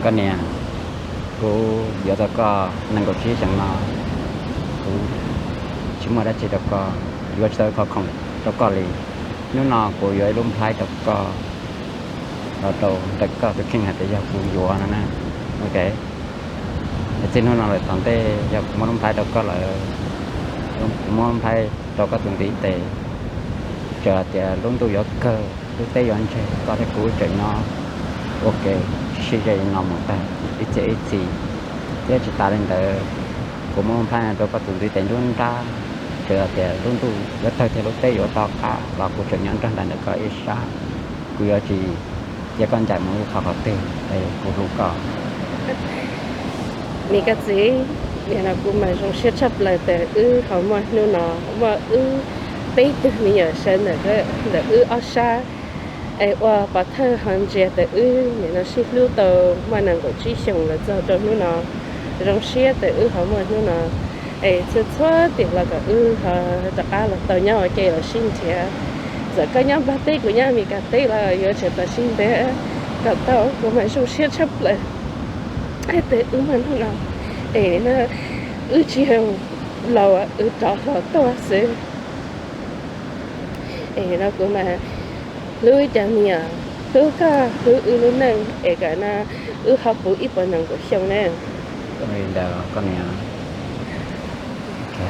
Koj niam, kuv yuav tau koj nees nkaum tsib xyoos no, kuv tsis muaj dab tsi rau koj, yuav tsis tau ib qho khoom rau koj li. Hnub no kuv yuav ib lub nplhaib rau koj, los rau ntawm koj tus kheej hais tias yog kuv yuav no na. Ok, txij hnub no lawm tom ntej yog kuv muab lub nplhaib rau koj lawm, kuv muab lub nplhaib rau koj tus ntiv tes, txawm hais tias lub ntuj yuav kawg lub teb yuav ntseg, koj thiab kuv wb tseem nyob ua ke tsis sib ze li no mus tag ib txhiab ib txhis. Thiab tsis tas li ntawd, kuv muab lub nplhaib no rau koj tus ntiv tes nruab nrab, txawm hais tias lub ntuj yuav tawg thiab lub teb yuav rov qab los kuv tseem nyob nrog nraim ntawm koj ib sab. Kuv yuav tsis cia koj ncaim mus ib qho qhov twg es kuv hlub koj. Me koj txiv, nim no kuv mas zoo siab tshaj plaws tias wb ho muaj hnub no, muaj wb peb tug me nyuam sawv ntawm, ntawm wb ob sab es ua pov thawj ho ntsia tias wb nim no sib hlub tau muaj nees nkaum tsib xyoos los txog rau hnub no. Zoo siab tias wb ho muaj hnub no es txhua txhua tiam los kom wb ho rov qab los tau nyob ua ke los sib nrhiav. Txawm koj nyob Nplog teb kuv nyob Amelikas teb los yuav tsum tau sib nrhiav kom tau. Kuv mas zoo siab tshaj plaws hais tias wb muaj hnub no es wb tsis yog laus, wb rov hlo tuaj xwb. Es no kuv mas hlub cov me nyuam, hlub koj, hlub wb lub neej es kom no wb ho puv ib puas nees nkaum xyoo na. Ua li ntawd koj niam.